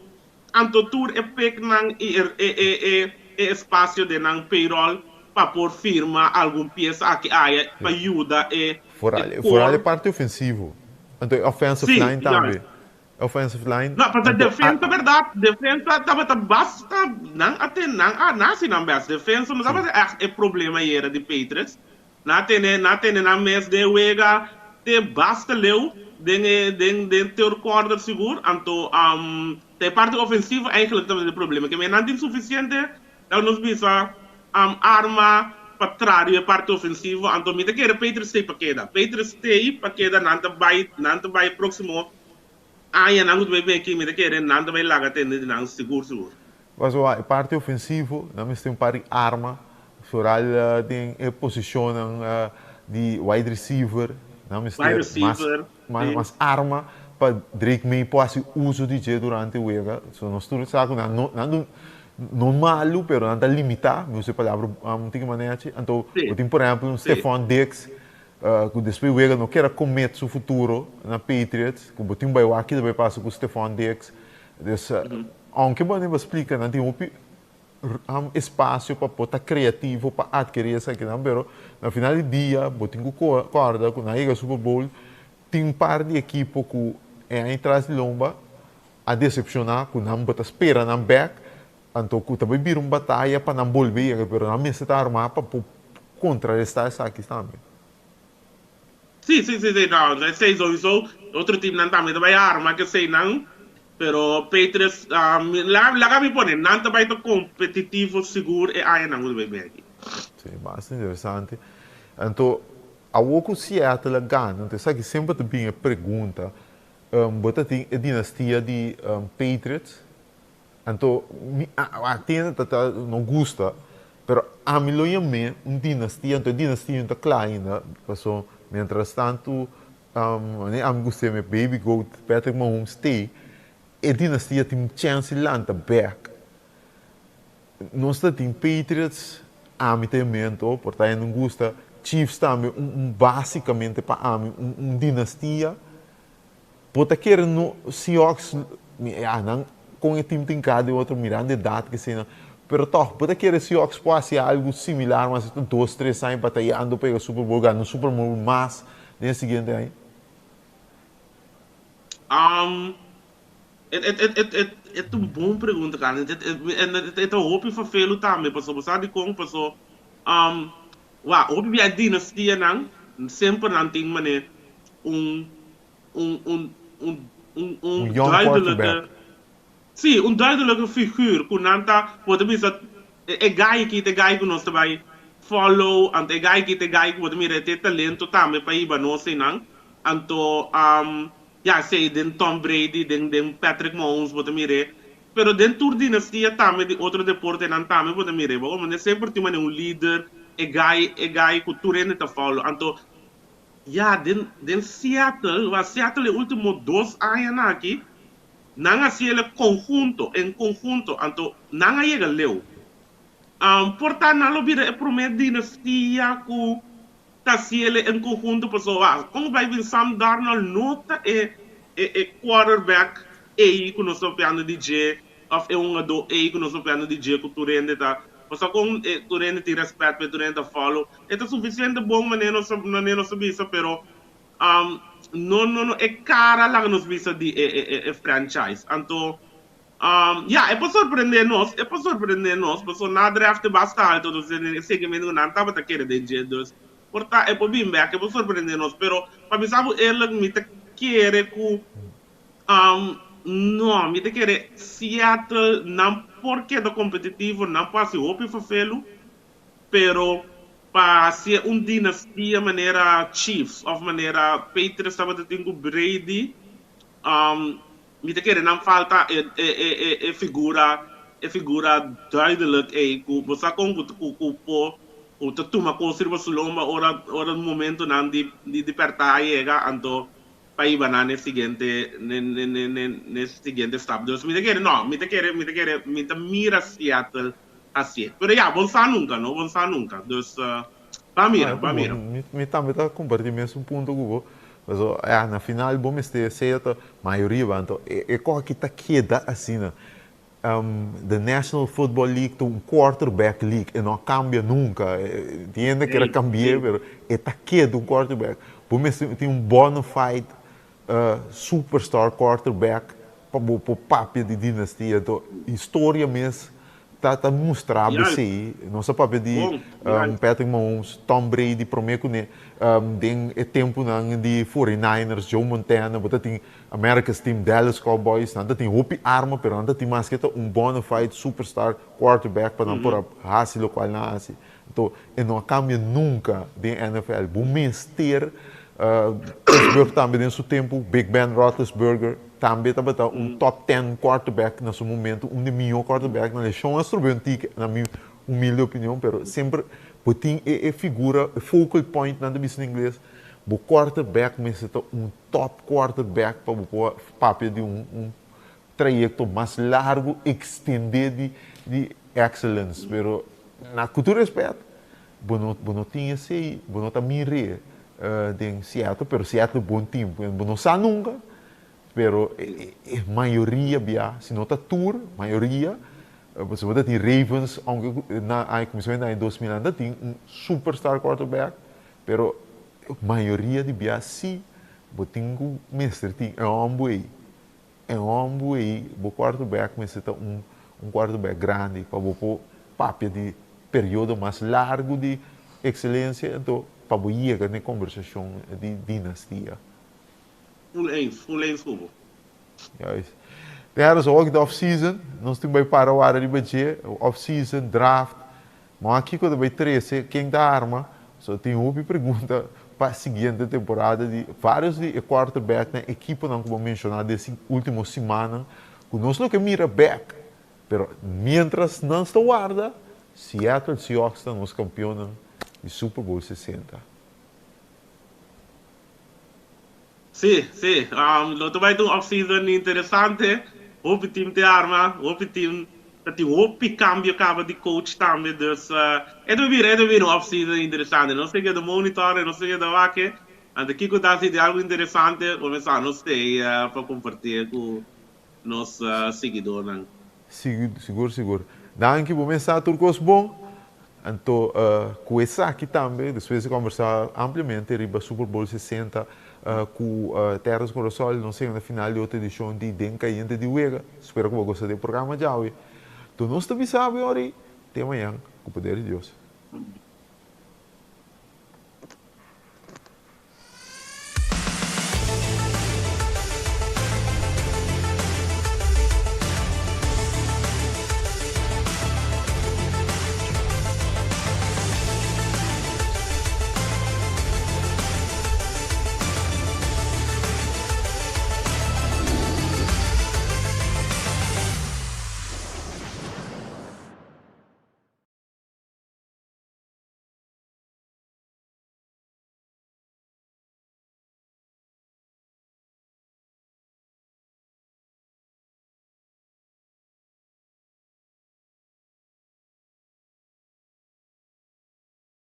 Speaker 7: Anto tur e picknan i e e e e e espasio den nan payroll pa por firma algun piesa aki aya pa yuda e e
Speaker 1: Foral e foral e
Speaker 7: core.
Speaker 1: parti ofensivo. Anto e offensive
Speaker 7: Sí,
Speaker 1: line tambe.
Speaker 7: juist.
Speaker 1: Offensive line.
Speaker 7: No, pasobra
Speaker 1: Anto
Speaker 7: defensa
Speaker 1: a.
Speaker 7: berdad, defensa tabata basta, nan a tene, nan a nan hasi nan best. Defensa no
Speaker 1: Sí.
Speaker 7: tabata echt e problema ayera di Patriots. Nan a tene, nan a tene nan mes den wega te basta leu den e den den third quarter sigur. Anto ta e parti ofensivo eigenlijk tabata e problema. Ke men nan tin suficiente, laga nos bisa, arma pa traha riba e parti ofensivo. Anto mi ta kere Patriots stay pa keda. Patriots stay pa keda, nan ta bai, nan ta bai proximo Añanan ku ta bai bin aki mi ta kere nan ta bai laga tende di nan sigur sigur.
Speaker 1: Pasobra e parti ofensivo nan mester un par di arma, foral den e posishonnan di wide receiver, nan
Speaker 7: Wide
Speaker 1: mester mas
Speaker 7: receiver, si.
Speaker 1: mas arma pa Drake Maye por hasi uso di dje durante wega. So nos tur sa ku nan no nan no no malu pero nan ta limitá, mi usa e palabra un tiki manechi. Anto
Speaker 7: Si,
Speaker 1: bo tin por ehèmpel un
Speaker 7: si.
Speaker 1: Stefon Diggs Ku despues wega no kier a commit su futuro na Patriots, ku bo tin bai wak kiko ta bai pasa ku Stefon Diggs. Dus, aunke bo a niba splika nan tin hopi espacio pa por ta creativo pa adkeri esakinan, pero na final di dia bo tin ku corda ku nan a yega Super Bowl tin un par di ekipo ku e aña tras di lomba. a decepciona cu nan bo ta spera nan bek, anto cu ta bay bira un bataya pa nan bolbe yega, pero nan mester ta arma pa por contraresta esaki tambe.
Speaker 7: Sí, sí, sí, sí, no, esey sowieso, otro teamnan tambe ta bay arma cu eseynan, pero Patriots, laga mi pone, nan ta bay ta competitivo sigur e añanan cu ta bay bin aki.
Speaker 1: Sí, basta interesante. Anto, awor cu Seattle a gana, anto esaki semper ta bin e pregunta, Bo ta tin e dinastia di Patriots, anto mi a tin ta ta no gusta, pero ami lo yam'é un dinastia, anto e dinastia no ta kla ainda, paso mientras tantu manera ami gusta yam'é baby goat Patrick Mahomes stay, e dinastia tin un chèns di lanta bèk. Nos ta tin Patriots, ami ta yam'é anto, por ta hende no gusta, Chiefs tambe un un basicamente pa ami un un dinastia. Bo ta kere no Seahawks mi ya nan con e team tin cada otro mirando edad ke nan pero toch bo ta kere Seahawks por haci algo similar mas ta dos tres aña batayando pa yega Super Bowl gana un Super Bowl mas den e siguiente aña?
Speaker 7: Um et et et et et et un bon pregunta Carlos et et et ta hopi vervelu tambe paso bo sa dikon paso um Wak, hopi bia dinastianan semper nan tin mane un un un un un un
Speaker 1: Un young
Speaker 7: duidelijke
Speaker 1: quarterback.
Speaker 7: sí, un duidelijke figuur ku nan ta bo ta bisa e e guy aki ta e guy ku nos ta bai follow anto e guy aki ta e guy ku bo ta mira e tin e talento tambe pa hiba nos einan anto ya esei den Tom Brady den den Patrick Mahomes bo ta mir'é Pero den tur dinastia tambe di otro deportenan tambe bo ta mira e bo manera semper tin manera un lider, e guy e guy ku tur hende ta follow. Anto ya den den Seattle, wak Seattle e ultimo dos añanan aki nan a hasi el konhunto, en konhunto, anto nan a yega leu. Por ta nan lo bira e prome dinastia ku ta hasi el en konhunto pasobra wak kon bai bin Sam Darnold no ta e e e quarterback ei ku nos ta papiando di dje òf e hungadó ei ku nos ta papiando di dje ku tur hende ta pasobra kon e tur hende tin rèspèt p'e tur hende ta follow e ta sufisiente bon manera nos manera nos ta bisa pero no no no e kara laga nos bisa di e e e franchise anto ya e por sorprendé nos e por sorprendé nos pasobra nan a draft e basta alto dus e segmento ku nan tabata kere den dje dus por ta e por bin bèk e por sorprendé nos pero pa bisa bo eerlijk mi ta kere ku No, mi ta kere Seattle nan por keda kompetitivo, nan por hasi hopi ferfelu, pero pa hasié un dinastia manera Chiefs òf manera Patriots tabata tin ku Brady, mi ta kere nan falta e e e figura e figura duidelijk ei ku bo sa kon ku ku por ku ta tuma kos riba su lomba ora ora momentonan di di pèrtá a yega anto pa hiba nan n'e siguiente n'e siguiente stap. Dus mi ta kere, no, mi ta kere, mi ta kere, mi ta mira Seattle hacié. Pero ya, bon sa nunca, no, bon sa nunca. Dus, ba mira, ba mira.
Speaker 1: Mi, mi tambe ta comparti mesun punto cu bo. Paso, ya, na final bo mester sea ta mayoria ba, anto e, e cosa aki ta keda asina. The National Football League ta un quarterback league, e no a cambia nunca. Tin hende kier a cambi'e, pero e ta keda un quarterback. Bo mester tin un bona fide superstar quarterback pa bo por papia di dinastia. Enton, historia mes ta ta mustra bo esey. Nos a papia di Patrick Mahomes, Tom Brady prome cune den e temponan di Forty Niners, Joe Montana, bo ta tin America's Team, Dallas Cowboys, nan ta tin hopi arma pero nan ta tin maske ta un bona fide superstar quarterback pa nan por a hasi locual nan a hasi. Anto e no a cambia nunca den NFL. Bo mester Pittsburgh tambe den su tempo, Big Ben Roethlisberger tambe tabata un top ten quarterback na su momento, un di miho quarterback nan. Leshon a strob'é un tiki na mi humilde opinion pero semper bo tin e e figura, e focal point nan ta bisa na ingles, bo quarterback mester ta un top quarterback pa bo por papia di un un trayecto mas largo extende di di excellence pero na cu tur respet bo no bo no tin esey bo no ta mir'e den Seattle pero Seattle bon team bo no sa nunca pero e e mayoria bia si no ta tur mayoria pasobra bo ta tin Ravens aunke na aña cuminsamentu di aña 2000 nan ta tin un superstar quarterback Pero mayoria di bia si bo tin ku mester tin e hombo ei. E hòmber ei, bo quarterback mester ta un un quarterback grandi pa bo por papia di periodo mas largu di ekselensia, anto pa bo yega na e kombersashon di dinastia.
Speaker 7: Full eens, full eens ku bo.
Speaker 1: Juist. Derde is ook de off-season. Nos tin bai para wara riba dje. Off-season, draft. Ma kiko ta bai trese, ken ta arma? So tin hopi pregunta pa siguiente temporada di varios di e quarterbacknan, ekiponan ku bo menshoná den si ultimo simannan ku nos lo ke mira bek. Pero mientras nan sta warda, Seattle Seahawks ta nos kampionnan di Super Bowl 60.
Speaker 7: Sí, sí. Lo ta bai ta un off-season interesante. Hopi team te arma, hopi team ta tin hopi cambio caba di coach tambe. Dus e ta bira, e ta bira un off-season interesante. Nos ta keda monitor, nos ta keda wak. Anto kiko ta si di algo interesante, comenzá nos stay pa comparti cu nos siguidornan.
Speaker 1: Sigur, sigur. Danki, bo mesa tur cos bon. Anto cu esaki tambe, despues di conversa ampliamente riba Super Bowl 60 cu Terrence Corasol, nos yega na final di otro edicion di Den Cayente di Wega. Spero cu bo a gosta di e programa djawe. Anto nos ta bisa bo yori, te mañan cu poder di Dios.